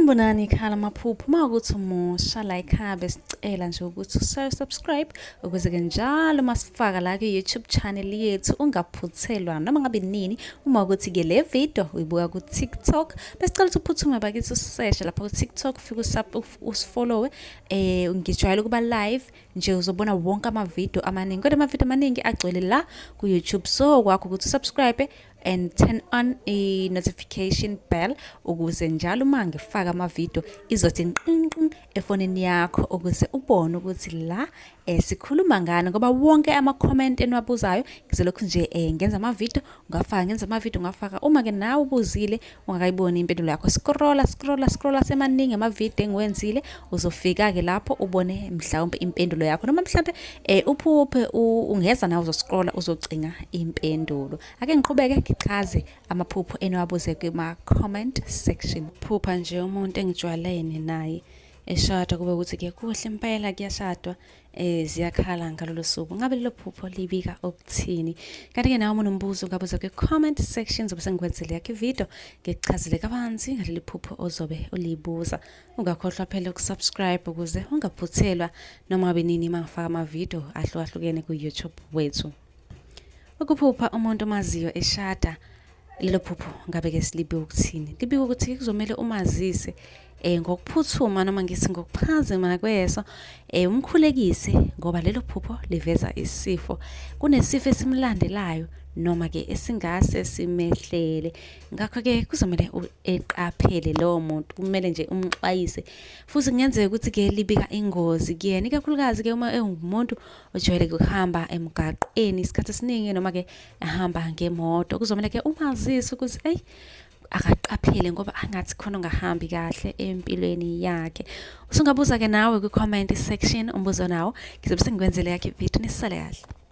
Sanibonani ekhaya lamaphupho. Uma ukuthi umusha la ekhaya besicela nje ukuthi usubscribe ukuze-ke njalo uma sifaka la kwi-YouTube channel yethu ungaphuthelwa noma ngabe nini. Uma ukuthi-ke le video uyibuka ku-TikTok, besicela ukuthi uphuthume bakithi useshe lapha ku-TikTok, ufike usifollowe. Ngijwayele ukuba live nje, uzobona wonke amavidiyo amaningi, kodwa amavidiyo amaningi agcwele la ku-YouTube. So kwakho ukuthi usubscribe and turn on i-notification bell ukuze njalo uma ngifaka amavidiyo izothi nqinqin efonini yakho, ukuze ubone ukuthi la sikhuluma ngani, ngoba wonke ama-comment eniwabuzayo ngizolokhu nje ngenza amavidiyo ungafaka, ngenza amavidiyo ungafaka. Uma-ke nawe ubuzile ungakayiboni impendulo yakho, scrolla scrolla scrolla, semaningi amavidiyo engiwenzile, uzofika-ke lapho ubone mhlawumbe impendulo yakho, noma mhlawumbe uphuphe ungeza nawe uzoscrolla uzocinga impendulo. Ake ngiqhubeke ngichaze amaphupho eniwabuze kuma-comment section. Phupha nje umuntu engijwayelene naye eshadwa, kube ukuthi-ke kuhle impela kuyashadwa, ziyakhala ngalolo suku. Ngabe lelo phupho libika ukuthini? Kanti-ke nawe uma unombuzo ungabuza kwi-comment section, zobe sengikwenzele yakho ividiyo ngikuchazele kabanzi ngaleli phupho ozobe ulibuza. Ungakhohlwa phela ukusubscribe ukuze ungaphuthelwa noma ngabe nini uma ngifaka amavidiyo ahlukahlukene ku-YouTube wethu. Ukuphupha umuntu omaziyo eshada, lelo phupho ngabe-ke silibika ukuthini? Libika ukuthi kuzomele umazise ngokuphuthuma, noma ngithi ngokuphazima kweso, umkhulekise, ngoba lelo phupho liveza isifo. Kunesifo esimlandelayo noma-ke esingase simehlele, ngakho-ke kuzomele eqaphele lowo muntu, kumele nje umxwayise. Futhi kungenzeka ukuthi-ke libika ingozi kuyena, ikakhulukazi-ke uma engumuntu ojwayele ukuhamba emgaqweni isikhathi esiningi, noma-ke ehamba ngemoto, kuzomele-ke umazise ukuthi eyi akaqaphele ngoba angathi khona ongahambi kahle empilweni yakhe. Usungabuza-ke nawe kwi-comment section umbuzo nawo, ngizobe sengikwenzele yakho ividiyo. Nisale kahle.